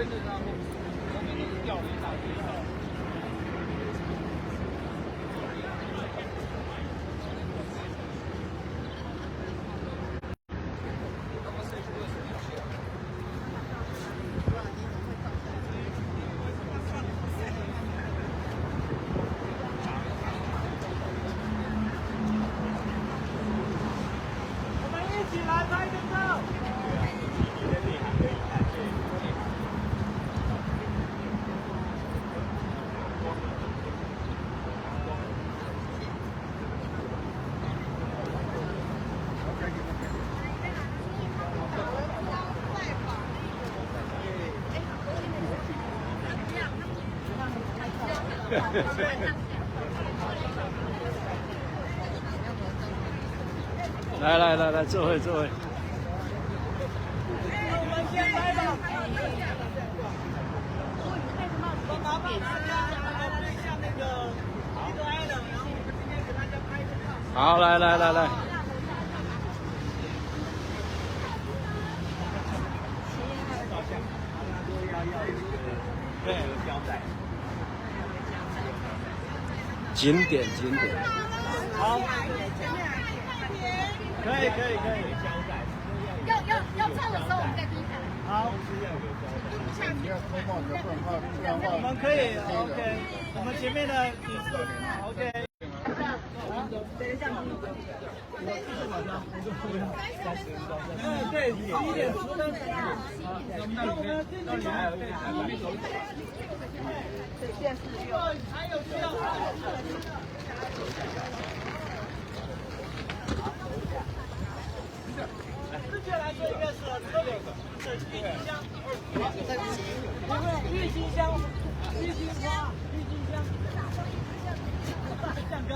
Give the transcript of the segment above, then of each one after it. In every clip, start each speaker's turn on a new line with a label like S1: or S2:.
S1: 边就是他后后面就是掉了一大堆。
S2: 我们一起来拍个照。
S3: 来來來來，坐會坐會。
S2: 我們先拍吧。我麻煩大家能夠對向那個一個 island，然後我們今天給大家拍個照。
S3: 好，來來來來。
S2: 照相，要對，有交代。
S3: 景點景點。
S2: 好。可以可以可以。
S4: 要照的時候，我們再低下來。
S2: 好。我們可以 OK，我們前面的女士 OK。對，11點10分。那我們進去。還有需要。接下來這個是鬱金香，鬱金香，鬱金花，鬱金香，蛋糕。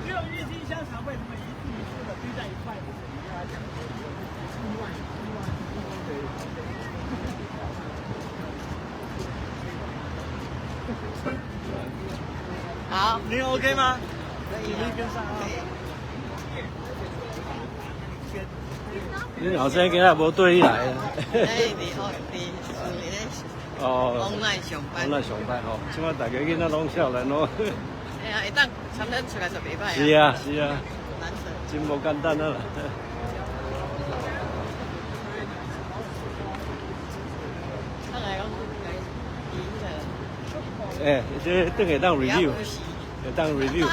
S2: 只有鬱金香才會這麼一束一束的堆在一塊。
S5: 好，
S2: 您 OK 嗎？可以，跟上啊。
S3: 你後生今仔無綴你來啊？
S5: 哎，佇學佇厝裡咧。
S3: 哦。
S5: online 上班。
S3: online 上班吼，這擺大家囡仔攏少年咯。
S5: 哎呀，會當參咱出來就袂歹啊。
S3: 是啊，是啊。
S5: 難得。
S3: 真無簡單啊啦。
S5: 咱來講，
S3: 欸，這等會當 review，會當 review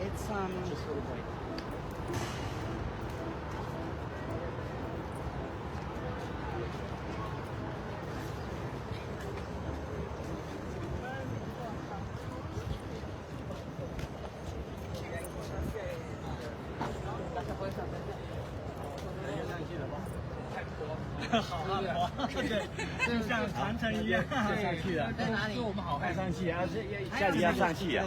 S5: It's
S2: 好啊，對，就像長城一樣上去了。
S5: 在哪裡？
S1: 我們好漢
S2: 上去啊，這下集要上去啊。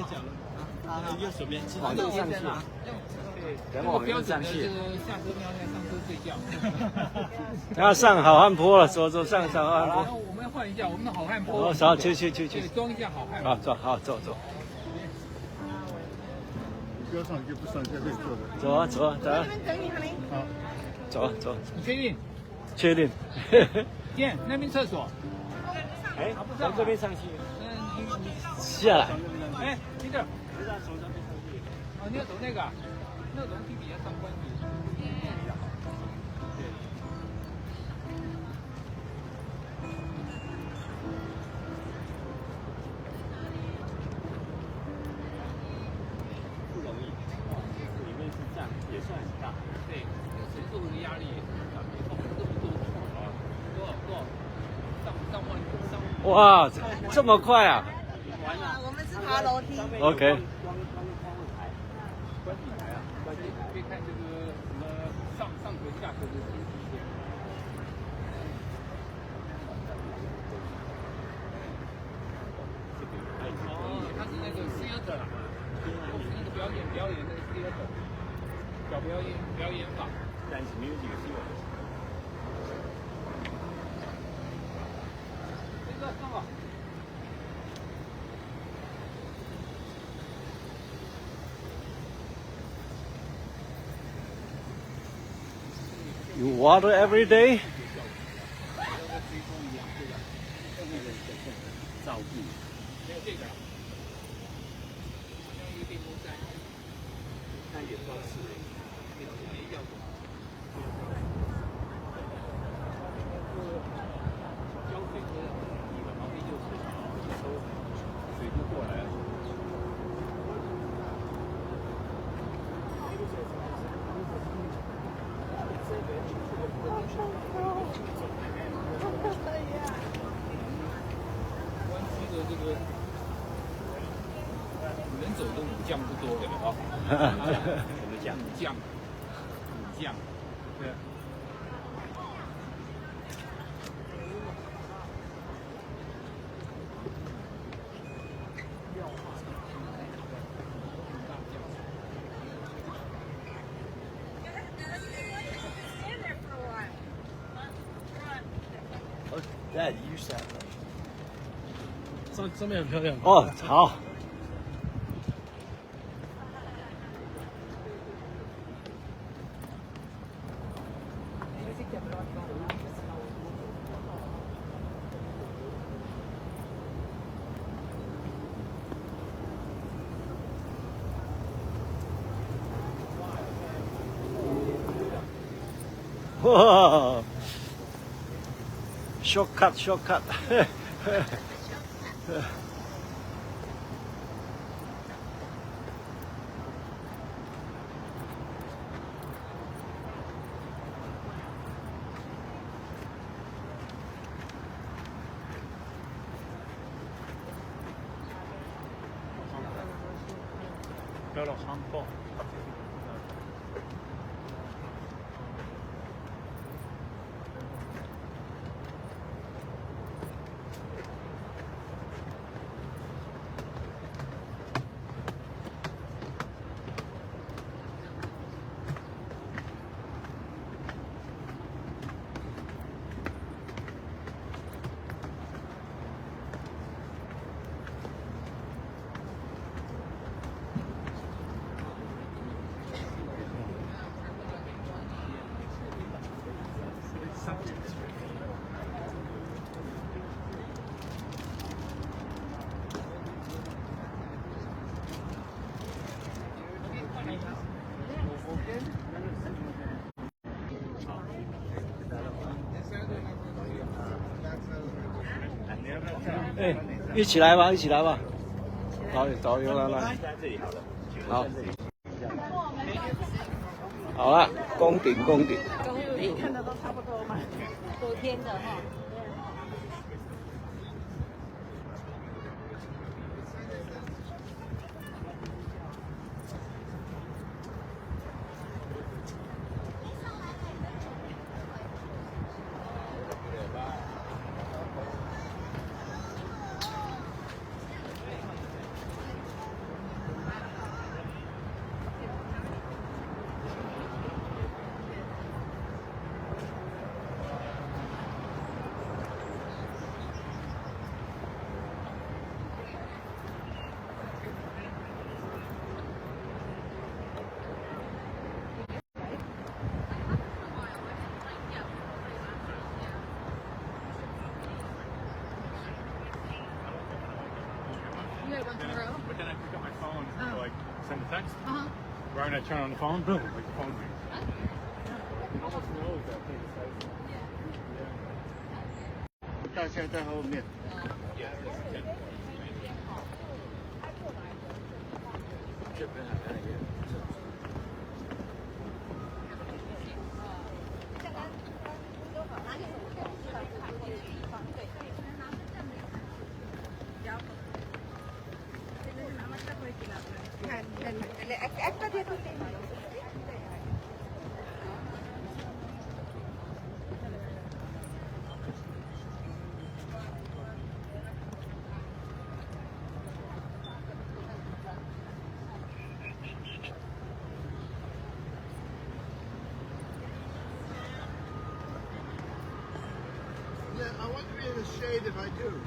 S5: 好，
S2: 右手邊，
S3: 往上去。
S1: 等我標準的就是下車尿尿，上車睡覺。
S3: 他上好漢坡了，走走上上好漢坡。
S1: 我們要換一下我們的好漢坡。
S3: 好，去去去去。
S1: 裝一下好漢。
S3: 好，走，好走走。
S6: 不要上就不上，在這裡坐着。
S3: 走啊走啊走啊。
S6: 好，
S3: 走走。
S1: 你確定？
S3: 確定。
S1: 見，那邊廁所。
S3: 哎，從這邊上去。
S1: 嗯，你
S3: 下來。
S1: 哎，Peter。哦，你要走那個，那個樓梯比較上關注。對。
S3: 不容易，裡面是這樣，也算很大。
S1: 對，那個承受的壓力也是很大，這麼多，多少多少，上上萬上。
S3: 哇，這麼快啊！
S5: 啊，我們是爬樓梯。
S7: OK。
S3: 光光光台，
S1: 觀景台啊，觀景台可以看這個什麼上上閣下閣的天際線。哦，它是那個 theater 啦，就是那個表演表演那個 theater，小表演表演法。
S3: 但是 music 是我。
S1: 這個上吧。
S7: You water every day?
S3: 照顧。
S1: 沒有這個，像一個電風扇。
S3: 那也不知道是。
S1: 沒效果。澆水車，旁邊就是一抽，水就過來了。灣區的這個能走的武將不多，對不對？
S3: 什麼將？
S1: 武將，武將，對。
S2: Dad, you sat.
S8: 上上面很漂亮。
S7: 哦，好。哇！Shortcut, shortcut。
S8: 不要老夯爆。
S7: 哎，一起來吧，一起來吧。導導遊來來。
S3: 在這裡好了。
S7: 好。好了，攻頂攻頂。
S5: 看的都差不多嘛。
S4: 昨天的哈。
S8: But then I pick up my phone to like send a text. Right when I turn on the phone, boom, like the phone rings. It almost knows that thing is like,
S6: 大象在後面。
S2: 這邊好像也有。
S6: I want to be in the shade if I do.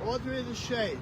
S6: I want to be in the shade.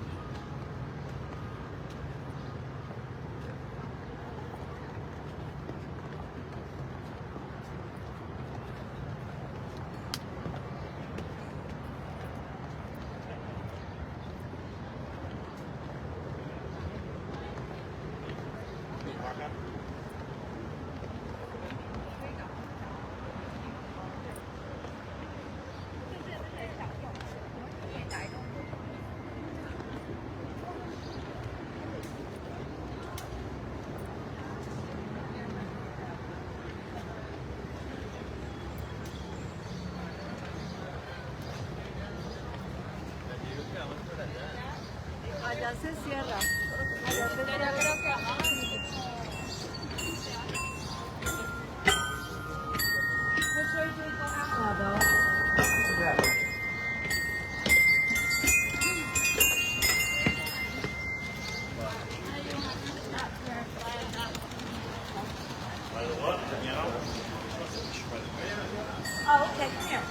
S5: Allá se cierra. Allá se cierra. Which way do we go out? Oh, okay, come here.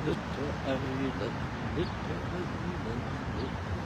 S7: Little Island, little island, little